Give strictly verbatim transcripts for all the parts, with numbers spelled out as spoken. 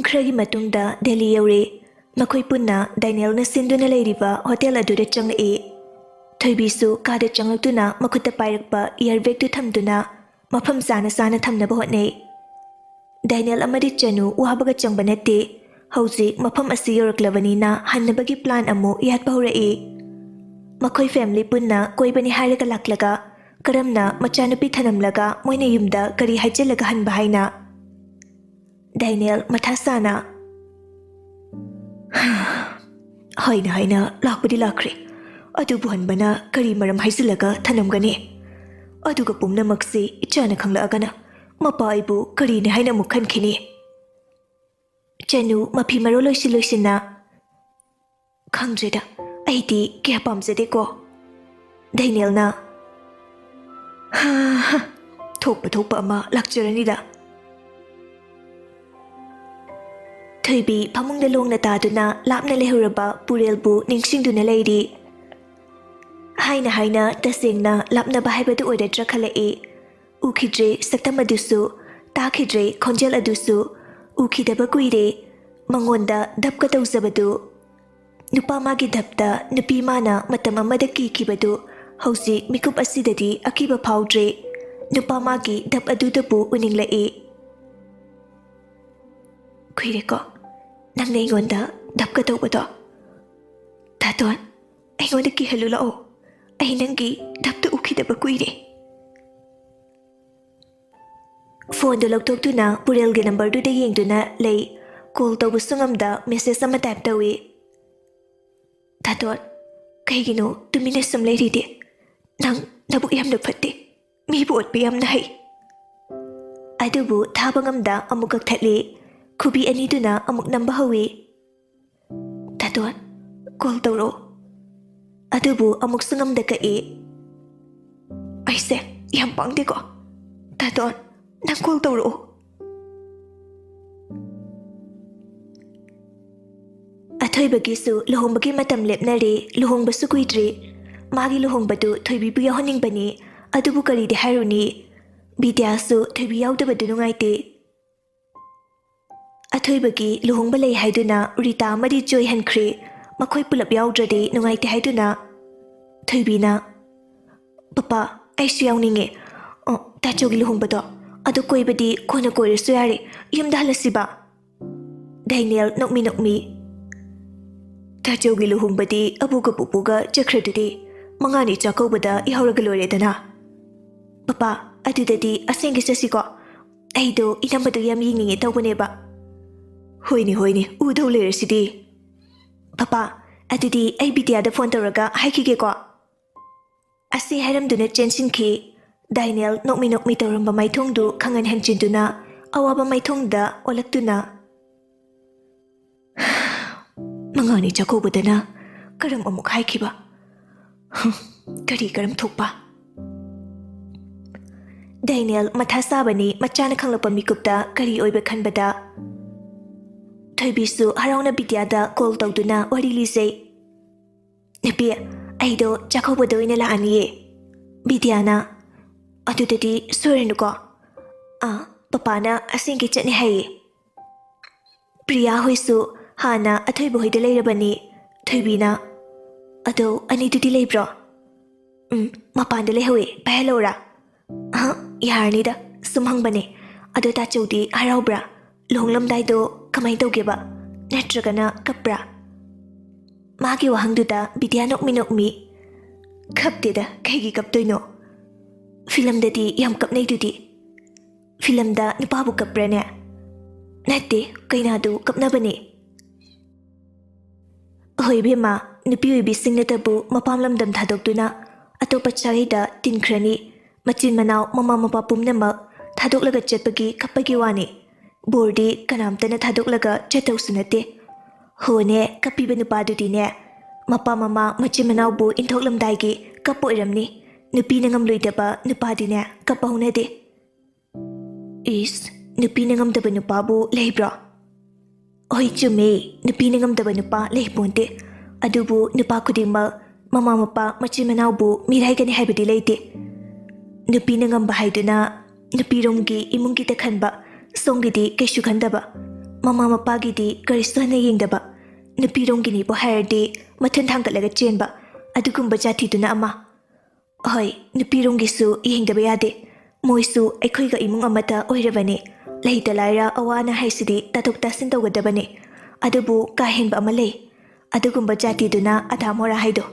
ꯈꯔꯒꯤ ꯃꯇꯨꯡꯗ ꯗꯦꯜꯂꯤ ꯌꯧꯔꯦ꯫ ꯃꯈꯣꯏ ꯄꯨꯟꯅ ꯗꯥꯏꯅꯦꯜꯅ ꯁꯤꯟꯗꯨꯅ ꯂꯩꯔꯤꯕ ꯍꯣꯇꯦꯜ ꯑꯗꯨꯗ ꯆꯪꯂꯛꯏ꯫ ꯊꯣꯏꯕꯤꯁꯨ ꯀꯥꯗ ꯆꯪꯂꯛꯇꯨꯅ ꯃꯈꯨꯠꯇ ꯄꯥꯏꯔꯛꯄ ꯏꯌꯥꯔ ꯕꯦꯒꯇꯨ ꯊꯝꯗꯨꯅ ꯃꯐꯝ ꯆꯥꯅ ꯆꯥꯅ ꯊꯝꯅꯕ ꯍꯣꯠꯅꯩ꯫ ꯗꯥꯏꯅꯦꯜ ꯑꯃꯗꯤ ꯆꯅꯨ ꯋꯥꯕꯒ ꯆꯪꯕ ꯅꯠꯇꯦ꯫ ꯍꯧꯖꯤꯛ ꯃꯐꯝ ꯑꯁꯤ ꯌꯧꯔꯛꯂꯕꯅꯤꯅ ꯍꯟꯅꯕꯒꯤ ꯄ꯭ꯂꯥꯟ ꯑꯃꯨꯛ ꯌꯥꯠꯄ ꯍꯧꯔꯛꯏ꯫ ꯃꯈꯣꯏ ꯐꯦꯃꯤꯂꯤ ꯄꯨꯟꯅ ꯀꯣꯏꯕꯅꯤ ꯍꯥꯏꯔꯒ ꯂꯥꯛꯂꯒ ꯀꯔꯝꯅ ꯃꯆꯥꯅꯨꯄꯤ ꯊꯅꯝꯂꯒ ꯃꯣꯏꯅ ꯌꯨꯝꯗ ꯀꯔꯤ ꯍꯥꯏꯖꯤꯜꯂꯒ ꯍꯟꯕ ꯍꯥꯏꯅ? ꯗꯥꯏꯅꯦꯜ ꯃꯊꯥ ꯁꯥꯅ, ꯍꯥꯏꯅ ꯍꯥꯏꯅ ꯂꯥꯛꯄꯗꯤ ꯂꯥꯛꯈ꯭ꯔꯦ, ꯑꯗꯨꯕꯨ ꯍꯟꯕꯅ ꯀꯔꯤ ꯃꯔꯝ ꯍꯥꯏꯖꯤꯜꯂꯒ ꯊꯅꯝꯒꯅꯤ? ꯑꯗꯨꯒ ꯄꯨꯝꯅꯃꯛꯁꯤ ꯏꯆꯥꯅ ꯈꯪꯂꯛꯑꯒꯅ ꯃꯄꯥ ꯑꯩꯕꯨ ꯀꯔꯤꯅꯤ ꯍꯥꯏꯅ ꯑꯃꯨꯛ ꯈꯟꯈꯤꯅꯤ? ꯆꯅꯨ ꯃꯐꯤ ꯃꯔꯣꯜ ꯂꯣꯏꯁꯤꯟ ꯂꯣꯏꯁꯤꯟꯅ, ꯈꯪꯗ꯭ꯔꯦꯗ, ꯑꯩꯗꯤ ꯀꯌꯥ ꯄꯥꯝꯖꯗꯦꯀꯣ꯫ ꯗꯥꯏꯅꯦꯜꯅ, ꯍꯥ, ꯍꯥ, ꯊꯣꯛꯄ ꯊꯣꯛꯄ ꯑꯃ ꯂꯥꯛꯆꯔꯅꯤꯗ꯫ ꯊꯣꯏꯕꯤ ꯐꯃꯨꯡꯗ ꯂꯣꯡꯅ ꯇꯥꯗꯨꯅ ꯂꯥꯞꯅ ꯂꯩꯍꯧꯔꯕ ꯄꯨꯔꯦꯜꯕꯨ ꯅꯤꯡꯁꯤꯡꯗꯨꯅ ꯂꯩꯔꯤ꯫ ꯍꯥꯏꯅ ꯍꯥꯏꯅ ꯇꯁꯦꯡꯅ ꯂꯥꯞꯅꯕ ꯍꯥꯏꯕꯗꯨ ꯑꯣꯏꯔꯗ꯭ꯔꯥ ꯈꯜꯂꯛꯏ꯫ ꯎꯈꯤꯗ꯭ꯔꯦ ꯁꯛꯇꯝ ꯑꯗꯨꯁꯨ, ꯇꯥꯈꯤꯗ꯭ꯔꯦ ꯈꯣꯟꯖꯦꯜ ꯑꯗꯨꯁꯨ, ꯎꯈꯤꯗꯕ ꯀꯨꯏꯔꯦ꯫ ꯃꯉꯣꯟꯗ ꯙꯞꯀ ꯇꯧꯖꯕꯗꯨ, ꯅꯨꯄꯥ ꯃꯥꯒꯤ ꯙꯞꯇ ꯅꯨꯄꯤ ꯃꯥꯅ ꯃꯇꯝ ꯑꯃꯗ ꯀꯤꯈꯤꯕꯗꯨ ꯍꯧꯖꯤꯛ ꯃꯤꯀꯨꯞ ꯑꯁꯤꯗꯗꯤ ꯑꯀꯤꯕ ꯐꯥꯎꯗ꯭ꯔꯦ꯫ ꯅꯨꯄꯥ ꯃꯥꯒꯤ ꯙꯞ ꯑꯗꯨꯗꯕꯨ ꯎꯅꯤꯡꯂꯛꯏ꯫ ꯀꯨꯏꯔꯦꯀꯣ ꯅꯪꯅ ꯑꯩꯉꯣꯟꯗ ꯙꯞꯀ ꯇꯧꯕꯗꯣ꯫ ꯇꯥꯇꯣꯟ, ꯑꯩꯉꯣꯟꯗ ꯀꯤꯍꯜꯂꯨ ꯂꯥꯛꯑꯣ꯫ ꯑꯩ ꯅꯪꯒꯤ ꯙꯞꯇ ꯎꯈꯤꯗꯕ ꯀꯨꯏꯔꯦ꯫ ꯐꯣꯟꯗꯨ ꯂꯧꯊꯣꯛꯇꯨꯅ ꯄꯨꯔꯦꯜꯒꯤ ꯅꯝꯕꯔꯗꯨꯗ ꯌꯦꯡꯗꯨꯅ ꯂꯩ꯫ ꯀꯣꯜ ꯇꯧꯕꯁꯨ ꯉꯝꯗ ꯃꯦꯁꯦꯖ ꯑꯃ ꯇꯥꯏꯞ ꯇꯧꯏ꯫ ꯇꯥꯇꯣꯟ, ꯀꯩꯒꯤꯅꯣ ꯇꯨꯃꯤꯟꯅ ꯁꯨꯝ ꯂꯩꯔꯤꯗꯤ? ꯅꯪ ꯅꯕꯨꯛ ꯌꯥꯝꯅ ꯐꯠꯇꯦ꯫ ꯃꯤꯕꯨ ꯑꯣꯠꯄ ꯌꯥꯝꯅ ꯍꯩ꯫ ꯑꯗꯨꯕꯨ ꯊꯥꯕ ꯉꯝꯗ ꯑꯃꯨꯛ ꯀꯛꯊꯠꯂꯤ꯫ ꯈꯨꯕꯤ ꯑꯅꯤꯗꯨꯅ ꯑꯃꯨꯛ ꯅꯝꯕ ꯍꯧꯏ꯫ ꯇꯥꯇꯣꯟ, ꯀꯣꯜ ꯇꯧꯔꯛꯑꯣ꯫ ꯑꯗꯨꯕꯨ ꯑꯃꯨꯛꯁꯨ ꯉꯝꯗ ꯀꯛꯏ꯫ ꯑꯩꯁꯦ ꯌꯥꯝ ꯄꯥꯡꯗꯦꯀꯣ꯫ ꯇꯥꯇꯣꯟ, ꯅꯪ ꯀꯣꯜ ꯇꯧꯔꯛꯑꯣ꯫ ꯑꯊꯣꯏꯕꯒꯤꯁꯨ ꯂꯨꯍꯣꯡꯕꯒꯤ ꯃꯇꯝ ꯂꯦꯞꯅꯔꯦ꯫ ꯂꯨꯍꯣꯡꯕꯁꯨ ꯀꯨꯏꯗ꯭ꯔꯦ꯫ ꯃꯥꯒꯤ ꯂꯨꯍꯣꯡꯕꯗꯨ ꯊꯣꯏꯕꯤꯕꯨ ꯌꯥꯎꯍꯟꯅꯤꯡꯕꯅꯤ꯫ ꯑꯗꯨꯕꯨ ꯀꯔꯤꯗꯤ ꯍꯥꯏꯔꯨꯅꯤ? ꯕꯤꯗ꯭ꯌꯥꯁꯨ ꯊꯣꯏꯕꯤ ꯌꯥꯎꯗꯕꯗꯨ ꯅꯨꯡꯉꯥꯏꯇꯦ꯫ ꯑꯊꯣꯏꯕꯒꯤ ꯂꯨꯍꯣꯡꯕ ꯂꯩ ꯍꯥꯏꯗꯨꯅ ꯔꯤꯇꯥ ꯑꯃꯗꯤ ꯖꯣꯏ ꯍꯟꯈ꯭ꯔꯦ꯫ ꯃꯈꯣꯏ ꯄꯨꯂꯞ ꯌꯥꯎꯗ꯭ꯔꯗꯤ ꯅꯨꯡꯉꯥꯏꯇꯦ ꯍꯥꯏꯗꯨꯅ ꯊꯣꯏꯕꯤꯅ, "ꯄꯄꯥ, ꯑꯩꯁꯨ ꯌꯥꯎꯅꯤꯡꯉꯦ꯫ ꯑꯣ, ꯇꯥꯆꯧꯒꯤ ꯂꯨꯍꯣꯡꯕꯗꯣ, ꯑꯗꯨ ꯀꯣꯏꯕꯗꯤ ꯀꯣꯟꯅ ꯀꯣꯏꯔꯁꯨ ꯌꯥꯔꯦ, ꯌꯨꯝꯗ ꯍꯜꯂꯁꯤꯕ?" ꯗꯥꯏꯅꯦꯜ ꯅꯣꯛꯃꯤ ꯅꯣꯛꯃꯤ, "ꯇꯥꯆꯧꯒꯤ ꯂꯨꯍꯣꯡꯕꯗꯤ ꯑꯕꯨꯒ ꯄꯨꯄꯨꯒ ꯆꯠꯈ꯭ꯔꯗꯨꯗꯤ, ꯃꯉꯥꯅꯤ ꯆꯥꯛꯀꯧꯕꯗ ꯌꯥꯎꯔꯒ ꯂꯣꯏꯔꯦꯗꯅ꯫ ꯄꯄꯥ, ꯑꯗꯨꯗꯗꯤ ꯑꯁꯦꯡꯒꯤ ꯆꯠꯁꯤꯀꯣ? ꯑꯩꯗꯣ ꯏꯅꯝꯃꯗꯣ ꯌꯥꯝ ꯌꯦꯡꯅꯤꯡꯉꯦ ꯇꯧꯕꯅꯦꯕ꯫" "ꯍꯣꯏꯅꯦ, ꯍꯣꯏꯅꯦ, ꯎꯗꯧ ꯂꯩꯔꯁꯤꯗꯤ꯫ ꯄꯄꯥ, ꯑꯗꯨꯗꯤ ꯑꯩ ꯕꯤꯗ꯭ꯌꯥꯗ ꯐꯣꯟ ꯇꯧꯔꯒ ꯍꯥꯏꯈꯤꯒꯦꯀꯣ꯫" ꯑꯁꯤ ꯍꯥꯏꯔꯝꯗꯨꯅ ꯆꯦꯟꯁꯤꯟꯈꯤ꯫ ꯗꯥꯏꯅꯦꯜ ꯅꯣꯛꯃꯤ ꯅꯣꯛꯃꯤ ꯇꯧꯔꯝꯕ ꯃꯥꯏꯊꯣꯡꯗꯨ ꯈꯪꯍꯟ ꯍꯟꯖꯤꯟꯗꯨꯅ ꯑꯋꯥꯕ ꯃꯥꯏꯊꯣꯡꯗ ꯑꯣꯜꯂꯛꯇꯨꯅ, "ꯃꯉꯥꯅꯤ ꯆꯥꯛꯀꯧꯕꯗꯅ ꯀꯔꯝ ꯑꯃꯨꯛ ꯍꯥꯏꯈꯤꯕ? ꯍꯝ, ꯀꯔꯤ ꯀꯔꯝ ꯊꯣꯛꯄ?" ꯗꯥꯏꯅꯦꯜ ꯃꯊꯥ ꯁꯥꯕꯅꯤ, ꯃꯆꯥꯅ ꯈꯪꯂꯛꯄ ꯃꯤꯀꯨꯞꯇ ꯀꯔꯤ ꯑꯣꯏꯕ ꯈꯟꯕꯗ꯫ ꯊꯣꯏꯕꯤꯁꯨ ꯍꯔꯥꯎꯅ ꯕꯤꯗ꯭ꯌꯥꯗ ꯀꯣꯜ ꯇꯧꯗꯨꯅ ꯋꯥꯔꯤ ꯂꯤꯖꯩ꯫ "ꯅꯨꯄꯤ, ꯑꯩꯗꯣ ꯆꯥꯛꯀꯧꯕꯗ ꯑꯣꯏꯅ ꯂꯥꯛꯑꯅꯤꯌꯦ꯫" ꯕꯤꯗ꯭ꯌꯥꯅ, "ꯑꯗꯨꯗꯗꯤ ꯁꯣꯏꯔꯅꯨꯀꯣ꯫ ꯑꯥ, ꯄꯄꯥꯅ ꯑꯁꯦꯡꯒꯤ ꯆꯠꯅꯤ ꯍꯥꯏꯌꯦ꯫" ꯄ꯭ꯔꯤꯌꯥ ꯍꯣꯏꯁꯨ ꯍꯥꯟꯅ ꯑꯊꯣꯏꯕ ꯍꯣꯏꯗ ꯂꯩꯔꯕꯅꯤ꯫ ꯊꯣꯏꯕꯤꯅ, "ꯑꯗꯣ ꯑꯅꯤꯗꯨꯗꯤ ꯂꯩꯕ꯭ꯔꯣ?" "ꯎꯝ, ꯃꯄꯥꯟꯗ ꯂꯩꯍꯧꯋꯦ, ꯄꯥꯏꯍꯜꯂꯧꯔꯥ?" "ꯑꯍ, ꯌꯥꯔꯅꯤꯗ, ꯁꯨꯝ ꯍꯪꯕꯅꯦ꯫ ꯑꯗꯣ ꯇꯥꯆꯧꯗꯤ ꯍꯔꯥꯎꯕ꯭ꯔꯥ? ꯂꯨꯍꯣꯡꯂꯝꯗꯥꯏꯗꯣ ꯀꯃꯥꯏ ꯇꯧꯒꯦꯕ? ꯅꯠꯇ꯭ꯔꯒꯅ ꯀꯞꯄ꯭ꯔꯥ?" ꯃꯥꯒꯤ ꯋꯥꯍꯪꯗꯨꯗ ꯕꯤꯗ꯭ꯌꯥ ꯅꯣꯛꯃꯤ ꯅꯣꯛꯃꯤ, "ꯀꯞꯇꯦꯗ, ꯀꯩꯒꯤ ꯀꯞꯇꯣꯏꯅꯣ? ꯐꯤꯂꯝꯗꯗꯤ ꯌꯥꯝ ꯀꯞꯅꯩꯗꯨꯗꯤ꯫" "ꯐꯤꯂꯝꯗ ꯅꯨꯄꯥꯕꯨ ꯀꯞꯄ꯭ꯔꯅꯦ?" "ꯅꯠꯇꯦ, ꯀꯩꯅꯥꯗꯨ ꯀꯞꯅꯕꯅꯦ꯫" ꯍꯣꯏ ꯏꯕꯦꯝꯃ, ꯅꯨꯄꯤ ꯑꯣꯏꯕꯤꯁꯤꯡꯅꯇꯕꯨ ꯃꯄꯥꯝ ꯂꯝꯗꯝ ꯊꯥꯗꯣꯛꯇꯨꯅ ꯑꯇꯣꯞꯄ ꯁꯥꯒꯩꯗ ꯇꯤꯟꯈ꯭ꯔꯅꯤ꯫ ꯃꯆꯤꯟ ꯃꯅꯥꯎ ꯃꯃꯥ ꯃꯄꯥ ꯄꯨꯝꯅꯃꯛ ꯊꯥꯗꯣꯛꯂꯒ ꯆꯠꯄꯒꯤ ꯀꯞꯄꯒꯤ ꯋꯥꯅꯤ꯫ ꯕꯣꯔꯗꯤ ꯀꯅꯥꯝꯇꯅ ꯊꯥꯗꯣꯛꯂꯒ ꯆꯠꯇꯧꯁꯨ ꯅꯠꯇꯦ꯫ ꯍꯣꯅꯦ, ꯀꯞꯄꯤꯕ ꯅꯨꯄꯥꯗꯨꯗꯤꯅꯦ, ꯃꯄꯥ ꯃꯃꯥ ꯃꯆꯤꯟ ꯃꯅꯥꯎꯕꯨ ꯏꯟꯊꯣꯛꯂꯝꯗꯥꯏꯒꯤ ꯀꯞꯄ ꯑꯣꯏꯔꯝꯅꯤ꯫ ꯅꯨꯄꯤꯅ ꯉꯝꯂꯣꯏꯗꯕ ꯅꯨꯄꯥꯗꯤꯅꯦ ꯀꯞꯄ ꯍꯧꯅꯗꯦ꯫" "ꯏꯁ, ꯅꯨꯄꯤꯅ ꯉꯝꯗꯕ ꯅꯨꯄꯥꯕꯨ ꯂꯩꯕ꯭ꯔꯣ?" "ꯍꯣꯏ, ꯆꯨꯝꯃꯦ, ꯅꯨꯄꯤꯅ ꯉꯝꯗꯕ ꯅꯨꯄꯥ ꯂꯩꯄꯣꯟꯇꯦ꯫ ꯑꯗꯨꯕꯨ ꯅꯨꯄꯥ ꯈꯨꯗꯤꯡꯃꯛ ꯃꯃꯥ ꯃꯄꯥ ꯃꯆꯤꯟ ꯃꯅꯥꯎꯕꯨ ꯃꯤꯔꯥꯏꯒꯅꯤ ꯍꯥꯏꯕꯗꯤ ꯂꯩꯇꯦ꯫ ꯅꯨꯄꯤꯅ ꯉꯝꯕ ꯍꯥꯏꯗꯨꯅ ꯅꯨꯄꯤꯔꯣꯝꯒꯤ ꯏꯃꯨꯡꯒꯤꯇ ꯈꯟꯕ, ꯁꯣꯝꯒꯤꯗꯤ ꯀꯩꯁꯨ ꯈꯟꯗꯕ꯫ ꯃꯃꯥ ꯃꯄꯥꯒꯤꯗꯤ ꯀꯔꯤꯁꯨ ꯍꯟꯅ ꯌꯦꯡꯗꯕ, ꯅꯨꯄꯤꯔꯣꯝꯒꯤꯅꯤꯕꯨ ꯍꯥꯏꯔꯗꯤ ꯃꯊꯨꯟ ꯊꯥꯡꯒꯠꯂꯒ ꯆꯦꯟꯕ, ꯑꯗꯨꯒꯨꯝꯕ ꯖꯥꯇꯤꯗꯨꯅ ꯑꯃ꯫ ꯍꯣꯏ, ꯅꯨꯄꯤꯔꯣꯝꯒꯤꯁꯨ ꯌꯦꯡꯗꯕ ꯌꯥꯗꯦ꯫ ꯃꯣꯏꯁꯨ ꯑꯩꯈꯣꯏꯒ ꯏꯃꯨꯡ ꯑꯃꯠꯇ ꯑꯣꯏꯔꯕꯅꯤ꯫ ꯂꯩꯇ ꯂꯥꯏꯔ ꯑꯋꯥ ꯑꯅꯥ ꯍꯥꯏꯁꯤꯗꯤ ꯇꯥꯊꯣꯛ ꯇꯥꯁꯤꯟ ꯇꯧꯒꯗꯕꯅꯤ꯫ ꯑꯗꯨꯕꯨ ꯀꯥ ꯍꯦꯟꯕ ꯑꯃ ꯂꯩ꯫ ꯑꯗꯨꯒꯨꯝꯕ ꯖꯥꯇꯤꯗꯨꯅ ꯑꯙꯥ ꯃꯣꯔꯥ ꯍꯥꯏꯗꯣ꯫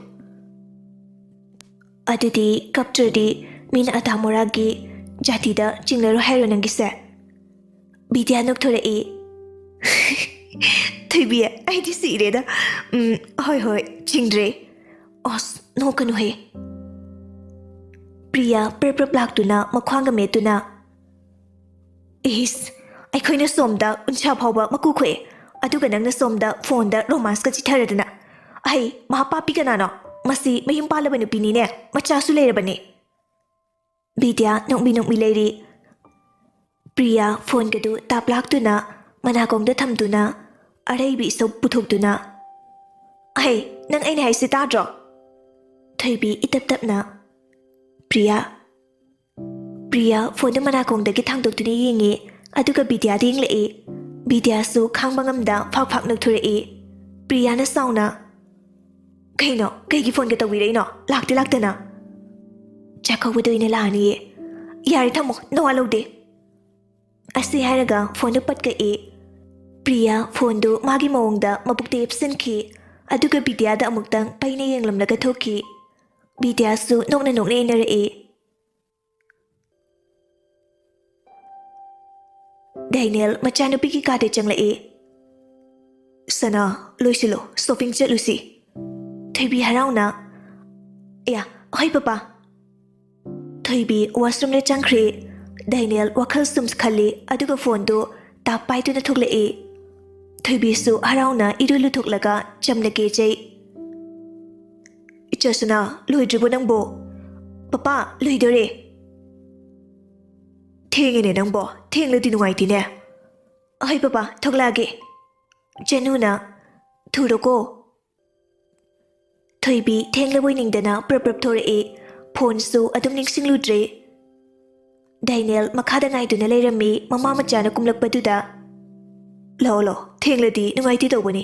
ꯑꯗꯨꯗꯤ ꯀꯞꯇ꯭ꯔꯗꯤ ꯃꯤꯅ ꯑꯙꯥ ꯃꯣꯔꯥꯒꯤ ꯖꯥꯇꯤꯗ ꯆꯤꯡꯂꯔꯣꯏ ꯍꯥꯏꯔꯣ ꯅꯪꯒꯤꯁꯦ? ꯕꯤꯗ꯭ꯌꯥ ꯅꯣꯛꯊꯣꯔꯛꯏ꯫ "ꯊꯣꯏꯕꯤ, ꯑꯩꯗꯤ ꯁꯤꯔꯦꯗ꯫ ꯎꯝ, ꯍꯣꯏ, ꯍꯣꯏ, ꯆꯤꯡꯗ꯭ꯔꯦ꯫" "ꯑꯁ, ꯅꯣꯛꯀꯅꯨꯍꯦ꯫" ꯄ꯭ꯔꯤꯌꯥ ꯄ꯭ꯔꯞ ꯄ꯭ꯔꯞ ꯂꯥꯛꯇꯨꯅ ꯃꯈ꯭ꯋꯥꯡꯒ ꯃꯦꯠꯇꯨꯅ, "ꯏꯁ, ꯑꯩꯈꯣꯏꯅ ꯁꯣꯝꯗ ꯎꯟꯁꯥ ꯐꯥꯎꯕ ꯃꯀꯨ ꯈꯣꯛꯑꯦ, ꯑꯗꯨꯒ ꯅꯪꯅ ꯁꯣꯝꯗ ꯐꯣꯟꯗ ꯔꯣꯃꯥꯟꯁꯀ ꯆꯤꯊꯔꯗꯅ꯫ ꯑꯍꯩ, ꯃꯍꯥ ꯄꯥꯄꯤ ꯀꯅꯥꯅꯣ? ꯃꯁꯤ ꯃꯌꯨꯝ ꯄꯥꯜꯂꯕ ꯅꯨꯄꯤꯅꯤꯅꯦ, ꯃꯆꯥꯁꯨ ꯂꯩꯔꯕꯅꯤ꯫" ꯕꯤꯗ꯭ꯌꯥ ꯅꯣꯛꯃꯤ ꯅꯣꯛꯃꯤ ꯂꯩꯔꯤ꯫ ꯄ꯭ꯔꯤꯌꯥ ꯐꯣꯟꯒꯗꯨ ꯇꯥꯞ ꯂꯥꯛꯇꯨꯅ ꯃꯅꯥꯀꯣꯡꯗ ꯊꯝꯗꯨꯅ ꯑꯔꯩꯕꯤ ꯏꯁꯧ ꯄꯨꯊꯣꯛꯇꯨꯅ, "ꯑꯍꯩ, ꯅꯪ ꯑꯩꯅ ꯍꯥꯏꯁꯤ ꯇꯥꯗ꯭ꯔꯣ?" ꯊꯣꯏꯕꯤ ꯏꯇꯞ ꯇꯞꯅ, "ꯄ꯭ꯔꯤꯌꯥ꯫" ꯄ꯭ꯔꯤꯌꯥ ꯐꯣꯟꯗꯨ ꯃꯅꯥꯀꯣꯡꯗꯒꯤ ꯊꯥꯡꯗꯣꯛꯇꯨꯅ ꯌꯦꯡꯉꯤ, ꯑꯗꯨꯒ ꯕꯤꯗ꯭ꯌꯥꯗ ꯌꯦꯡꯂꯛꯏ꯫ ꯕꯤꯗ꯭ꯌꯥꯁꯨ ꯈꯥꯡꯕ ꯉꯝꯗ ꯐꯥꯛ ꯐꯥꯛ ꯅꯣꯛꯊꯣꯔꯛꯏ꯫ ꯄ꯭ꯔꯤꯌꯥꯅ ꯁꯥꯎꯅ, "ꯀꯩꯅꯣ? ꯀꯩꯒꯤ ꯐꯣꯟꯒ ꯇꯧꯕꯤꯔꯛꯏꯅꯣ? ꯂꯥꯛꯇꯤ ꯂꯥꯛꯇꯅ꯫" "ꯆꯥꯛꯀꯧꯕꯗ ꯑꯣꯏꯅ ꯂꯥꯛꯑꯅꯤꯌꯦ꯫" "ꯌꯥꯔꯦ, ꯊꯝꯃꯣ, ꯅꯋꯥ ꯂꯧꯗꯦ꯫" ꯑꯁꯤ ꯍꯥꯏꯔꯒ ꯐꯣꯟꯗꯨ ꯄꯠ ꯀꯛꯏ꯫ ꯄ꯭ꯔꯤꯌꯥ ꯐꯣꯟꯗꯨ ꯃꯥꯒꯤ ꯃꯑꯣꯡꯗ ꯃꯕꯨꯛꯇ ꯌꯦꯞꯁꯤꯟꯈꯤ, ꯑꯗꯨꯒ ꯕꯤꯗ꯭ꯌꯥꯗ ꯑꯃꯨꯛꯇꯪ ꯄꯩꯅ ꯌꯦꯡꯂꯝꯂꯒ ꯊꯣꯛꯈꯤ꯫ ꯕꯤꯗ꯭ꯌꯥꯁꯨ ꯅꯣꯛꯅ ꯅꯣꯛꯅ ꯏꯟꯅꯔꯛꯏ꯫ ꯗꯦꯅꯤꯌꯦꯜ ꯃꯆꯥꯅꯨꯄꯤꯒꯤ ꯀꯥꯗ ꯆꯪꯂꯛꯏ꯫ "ꯁꯅꯥ, ꯂꯣꯏꯁꯤꯜꯂꯣ, ꯁꯣꯄꯤꯡ ꯆꯠꯂꯨꯁꯤ꯫" ꯊꯣꯏꯕꯤ ꯍꯔꯥꯎꯅ, "ꯑꯌꯥ, ꯍꯣꯏ ꯄꯄꯥ꯫" ꯊꯣꯏꯕꯤ ꯋꯥꯁꯔꯨꯝꯗ ꯆꯪꯈ꯭ꯔꯦ꯫ ꯗꯦꯅꯤꯌꯦꯜ ꯋꯥꯈꯜ ꯁꯨꯝ ꯈꯜꯂꯤ, ꯑꯗꯨꯒ ꯐꯣꯟꯗꯨ ꯇꯥꯞ ꯄꯥꯏꯗꯨꯅ ꯊꯣꯛꯂꯛꯏ꯫ ꯊꯣꯏꯕꯤꯁꯨ ꯍꯔꯥꯎꯅ ꯏꯔꯨ ꯂꯨꯊꯣꯛꯂꯒ ꯆꯝꯅ ꯀꯦꯖꯩ꯫ "ꯏꯆꯥ ꯁꯅꯥ, ꯂꯣꯏꯗ꯭ꯔꯤꯕꯣ ꯅꯪꯕꯣ?" "ꯄꯄꯥ, ꯂꯣꯏꯗꯣꯔꯦ꯫" "ꯊꯦꯡꯉꯦꯅꯦ ꯅꯪꯕꯣ, ꯊꯦꯡꯂꯗꯤ ꯅꯨꯡꯉꯥꯏꯇꯦꯅꯦ꯫" "ꯑꯍꯣꯏ ꯄꯄꯥ, ꯊꯣꯛꯂꯛꯑꯒꯦ꯫" ꯆꯅꯨꯅ, "ꯊꯨꯔꯣꯀꯣ꯫" ꯊꯣꯏꯕꯤ ꯊꯦꯡꯂꯕꯣꯏ ꯅꯤꯡꯗꯅ ꯄ꯭ꯔꯞ ꯄ꯭ꯔꯞ ꯊꯣꯔꯛꯏ꯫ ꯐꯣꯟꯁꯨ ꯑꯗꯨꯝ ꯅꯤꯡꯁꯤꯡꯂꯨꯗ꯭ꯔꯦ꯫ ꯗꯦꯅꯤꯌꯦꯜ ꯃꯈꯥꯗ ꯉꯥꯏꯗꯨꯅ ꯂꯩꯔꯝꯃꯤ, ꯃꯃꯥ ꯃꯆꯥꯅ ꯀꯨꯝꯂꯛꯄꯗꯨꯗ꯫ ꯂꯥꯛꯑꯣ, ꯂꯥꯛꯑꯣ, ꯊꯦꯡꯂꯗꯤ ꯅꯨꯡꯉꯥꯏꯇꯦ ꯇꯧꯕꯅꯤ꯫